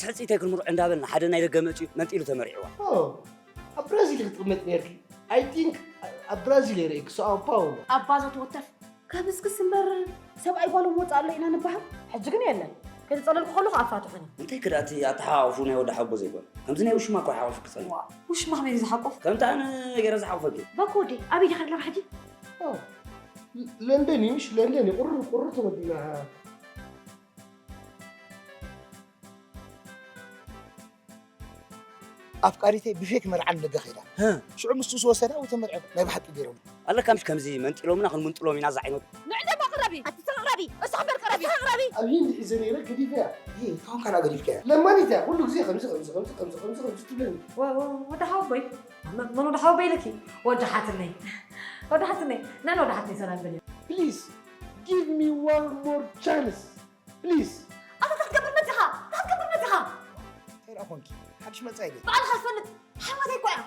ትሕጽኢተይ ክንምርዖ እንዳበልና ሓደ ናይ ደገ መጺኡ መንጢሉ ተመሪዕዋ። ኣብ ብራዚል ክትቕመጥ ነርኪ። I think ኣብ ብራዚል እየ ርእየኪ ሳኦ ፓውሎ። ኣባዞ ተወተፍ ከብስክስ እምበር ሰብኣይ ጓሎም ወፃእ ኣሎ ኢና ንበሃል። ሕጂ ግን የለን። ከይተፀለልኩ ከለኹ ኣፋትሑኒ። እንታይ ክዳእቲ ኣተሓቋቑፉ ናይ ወዲ ሓቦ ዘይኮነ ከምዚ ናይ ውሽማ እኮ ሓቋፉ ክፀንሕ። ውሽማ ከመይ ዝሓቆፍ? ከምቲ ኣነ ገይረ ዝሓቑፈኪ። በኮዲ ኣበይ ዲኻ ኣለኻ ሕጂ? ለንደን እዩ ምሽ ለንደን እዩ ቁርር ቁርር ተወዲና። ኣፍቃሪተይ ብፌክ መርዓ ንደገ ከይዳ ሽዑ ምስኡ ዝወሰዳ ወተመርዐ ናይ ብሓቂ ገይሮም ኣለካ ምሽ ከምዚ መንጢሎምና ክንምንጥሎም ኢና ዛ ዓይነት ንዕደማ ቅረቢ ኣቲ ተቕረቢ እሱ ሕበር ቅረቢ ተቕረቢ ኣብ ሂንድ ሒዘ ነይረ ገዲፈያ ይሄ ካሁን ካላ ገዲፍከያ ለማኒት እያ ኩሉ ግዜ ከምዚ ከምዚ ከምዚ ከምዚ ከምዚ ከምዚ ትብለኒ ወደ ሓወቦይ መን ወደ ሓወቦይ ኢለኪ ወደ ሓትነይ ወደ ሓትነይ ነን ወደ ሓትነይ ሰላም በልዮ please give me one more chance please ኣታ ክትገብር መፂኻ ክትገብር መፂኻ እንታይ ደኣ ኮንኪ ሓድሽ መፃ ኢለ ባዕልኻ ዝፈልጥ ሓወተይ እኮ እያ